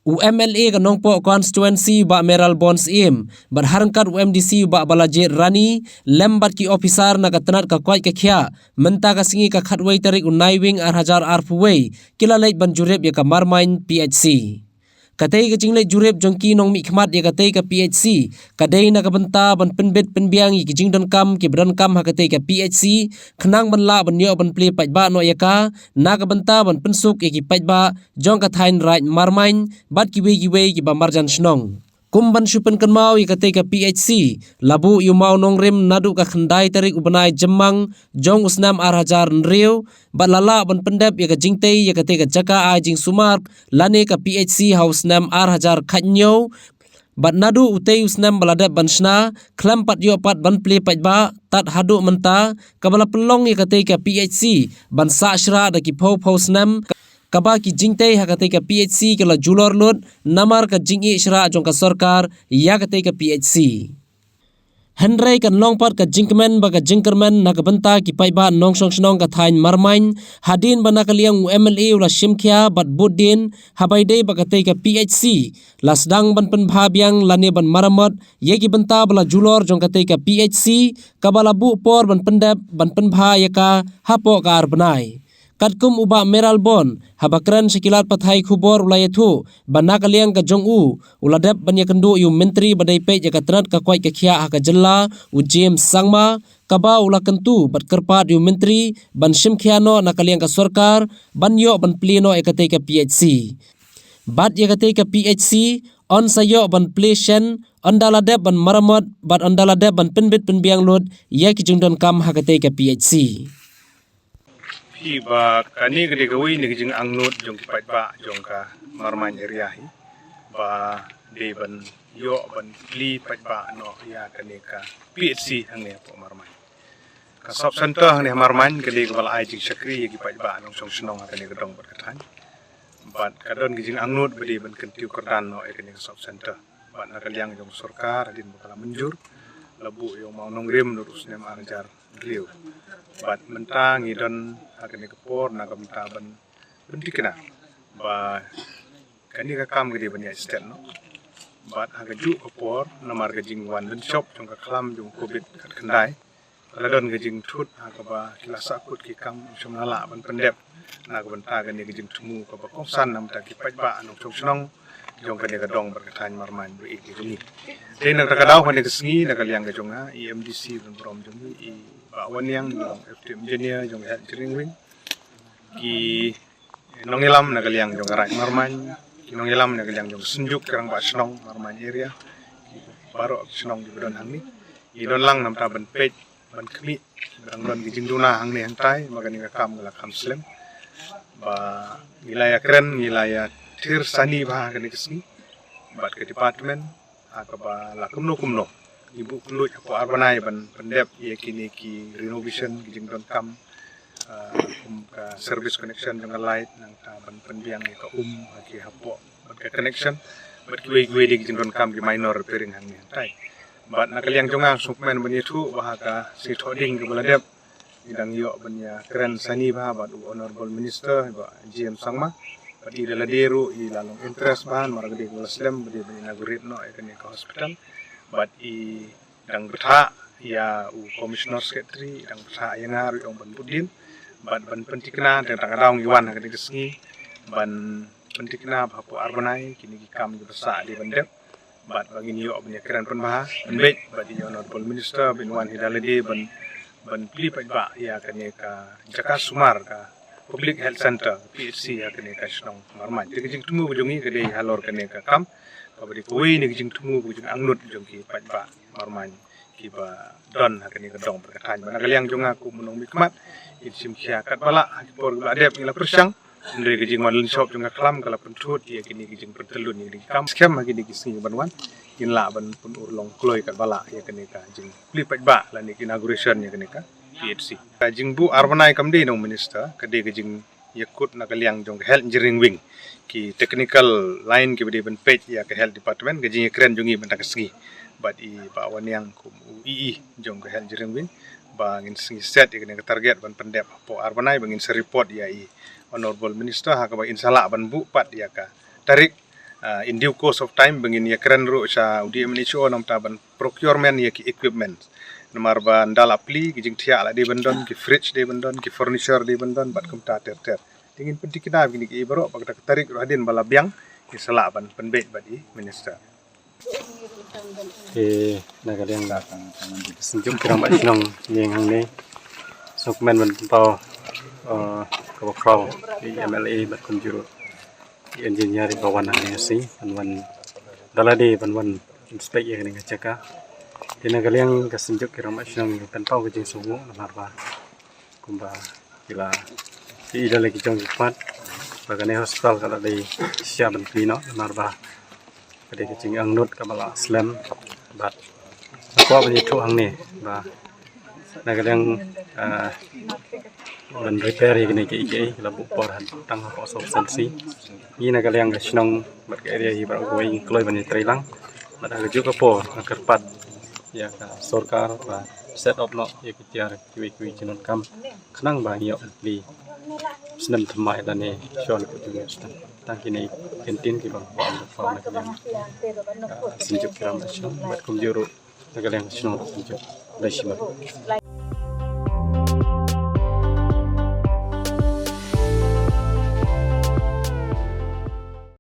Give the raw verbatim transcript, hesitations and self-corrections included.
U M L A ka Nongpoh constituency Bah Mayralborn Syiem bad ha ryngkat u M D C Bah Balajied Rani lem bad ki ophisar na ka tnat ka koit ka khiah mynta ka sngi ka khatwei tarik u Naiwieng ar hajar arphew wei ki la leit ban jurip ïa ka Marmain P H C. Katei ka jingleit jurip jong ki nongmihkhmat ïa katei ka P H C ka dei na ka bynta ban pynbit pynbiang ïa ki jingdonkam kiba donkam ha katei ka P H C khnang ban lah ban ïoh ban plie paidbah noh ïa ka na ka bynta ban pynsuk ïa ki paidbah jong ka thaiñ Raid Marmain bad kiwei kiwei kiba marjan shnong. Kum ban shu pynkynmaw ïa katei ka P H C la buh ïa u mawnongrim naduh ka khyndai tarik u bnai Jymmang jong u snem ar hajar hynriew bad la lah ban pyndep ïa ka jingtei ïa katei ka jaka ai jingsumar lane ka P H C ha u snem ar hajar khathynñiew. Bad naduh utei u snem ba la dep ban shna khlem pat ïoh pat ban plie paidbah tad haduh mynta kaba la pynlong ïa katei ka P H C ban sah shrah da ki phew phew snem, kaba ki jingtei ha katei ka P H C ki la julor lut namar ka jingïeh shrah jong ka sorkar ïa katei ka P H C. Hynrei kan long pat ka jingkmen bad ka jingkyrmen na ka bynta ki paidbah nongshong shnong ka thaiñ Marmain hadien ba na ka liang u M L A u la shim khia bad bud dien haba ïadei bad katei ka P H C la sdang ban pynbha biang lane ban maramot ïa ki bynta ba la julor jong katei ka P H C kaba la buh por ban pyndep ban pynbha ïa ka hapoh ka ar bnai. Katkum u Bah Mayralborn haba kren sha ki lad pathai khubor u la ïathuh ba na ka liang ka jong u u la dep ban ïakynduh ïa u Myntri ba dei peit ïa ka tnat ka koit ka khiah ha ka jylla u James Sangma kaba u la kyntu bad kyrpad ïa u Myntri ban shim khia noh na ka liang ka sorkar ban ïoh ban plie noh ïa katei ka P H C. Bad ïa katei ka P H C yn sa ïoh ban plie shen ynda la dep ban maramot bad ynda la dep ban pynbit pynbiang lut ïa ki jingdonkam ha katei ka P H C. Hi ba kane ka dei kawei na ka jingangnud jong ki paidbah jong ka Marmain area hi ba dei ban ïoh ban plie paidbah noh ïa kane ka P H C hangne hapoh Marmain. Ka sub center hangne ha Marmain ka dei kaba la ai jingshakri ïa ki paidbah nongshong shnong ha kane ka dong bad ka thaiñ. Bad ka don ka jingangnud ba dei ban kyntiew kyrdan noh ïa kane ka sub center. Bad na ka liang jong sorkar hadien ba ka la mynjur la buh ïa u mawnongrim naduh u snem ar hajar hynriew. Bad mynta ngi don ha kane ka por na ka bynta ban pynthikna ba kane ka kam ka dei ban ïaid stet noh. Bad ha kajuh ka por namar ka jingwan lynshop jong ka khlam jong u Covid khatkhyndai ka la don ka jingthut ha kaba ki la sahkut ki kam shym la lah ban pyndep na ka bynta kane ka jingthmu kaba kongsan na ka bynta ki paidbah nongshong shnong jong kane ka dong bad ka thaiñ Marmain ba ïeit jong ngi. Te na kata ka daw kane ka sngi na ka liang ka jong nga i M D C ban burom jong ngi i Bah Wanniang jong F T M engineer jong ka Health Engineering Wing, ki nongïalam na ka liang jong ka Raid Marmain, ki nongïalam na ka liang jong ka Synjuk ki Rangbah Shnong Marmain area, ki baroh ki shnong kiba don hangne. Ngi don lang na ka bynta ban peit ban khmih ba dang don ki jingduna hangne hangtai ba kane ka kam ka la kham slem. Ba ngi la ïakren ngi la ïathir sani bha ha kane ka sngi bad ka department ha kaba la kumno kumno ngi buh kylluid hapoh ar bnai ban pyndep ïa kine ki renovation ki jingdonkam, ah, kum ka service connection jong ka light nangta ban pynbiang ïa ka um ha ki hapoh bad ka connection bad kiwei kiwei de ki jingdonkam ki minor repairing hangne hangtai. Bad na ka liang jong nga sngewkmen ban ïathuh ba ha ka sngi Thohdieng kaba la dep ngi dang ïoh ban ïakren sani bha bad u Honorable Minister Bah G M Sangma. Bad i da lade ruh i la long interest bha namar ka dei kaba la slem ba dei ban inaugurate noh ïa kane ka hospital. Bad i dang bthah ïa u Commissioner Secretary, i dang bthah ïa nga ruh ïa u ban bud dien bad ban pynthikna tang tang ka daw ngi wan ha kane ka sngi ban pynthikna ba hapoh ar bnai kine ki kam kiba sah dei ban dep. Bad ba ngin ïoh ban ïakren pynbha pynbeit bad i Honorable Minister ban wan hi da lade ban ban plie paidbah ïa kane ka jaka sumar ka Public Health Center P H C ha kane ka shnong Marmain. Te ka jingthmu ka jong ngi ka dei halor kane ka kam kaba dei kawei na ka jingthmu ka jingangnud jong ki paidbah Marmain kiba don ha kane ka dong bad ka thaiñ. Bad na ka liang jong nga kum u nongmihkhmat ngin shim khia katba lah ha ki por kiba la dep ngi la pyrshang. Hynrei ka jingwan lynshop jong ka khlam ka la pynthut ïa kine ki jingpyntyllun ïa kine ki kam skhem ha kine ki sngi ban wan. Ngin lah ban pynurlong kloi katba lah ïa kane ka jingplie paidbah lane ka inauguration ïa kane ka P H C. Ka jingbuh ar bnai kam dei nong minister ka dei ka jingïakut na ka liang jong ka Health Engineering Wing. Ki technical line kiba dei ban peit ïa ka Health Department ka jingïakren jong ngi mynta ka sngi. Bad i Bah Wanniang kum u E E jong ka Health Engineering Wing ba ngin sngi set ïa kane ka target ban pyndep hapoh ar bnai ba ngin sa report ïa i Honorable Minister ha kaba in sa lah ban buh pat ïa ka tarik uh, in due course of time ba ngin ïakren ruh sha u D M H O namar ban procurement ïa ki equipment. Namar ba ynda la plie ki jingthiah la dei ban don, ki fridge dei ban don, ki furniture dei ban don bad kumta ter ter. Te ngin pyntikna ïa kine kiei baroh ba kata ka tarik ruh hadien ba la biang ngin sa lah ban pynbeit bad i minister. Te na ka liang ka Synjuk Kiran Bad Shnong ïeng hangne, sngewkmen ban pynpaw, uh, kaba khraw ïa i M L A bad kumjuh ruh i engineer ba wan hangne, shi ban wan da lade ban wan inspect ïa kane ka jaka. Te na ka liang ka Synjuk Kiran Bad Shnong ngi pynpaw ka jingsngewnguh namar ba kumba ki la ïohi da la ki jong ki khmat ba kane hospital ka la dei shisha ban plie noh namar ba ka dei ka jingangnud kaba la slem bad ka kwah ban ïathuh hangne ba na ka liang, ah, ban repair ïa kine kiei kiei la buh por tang hapoh sub C D C. Ngi na ka liang ka shnong bad ka area hi baroh kawei ngi kloi ban ïatrei lang bad ha kajuh ka por nga kyrpad ïa ka sorkar ba set up noh ïa ki tiar kiwei kiwei ki jingdonkam khnang ba ngi ïoh plie snem thymmai lane shon ka jong ngi. Tang kine ki kyntien kiba nga kwah ban pynpaw na ka liang ka Synjuk Kiran Bad Shnong bad kumjuh ruh na ka liang ka shnong ruh kumjuh. Khublei shibun.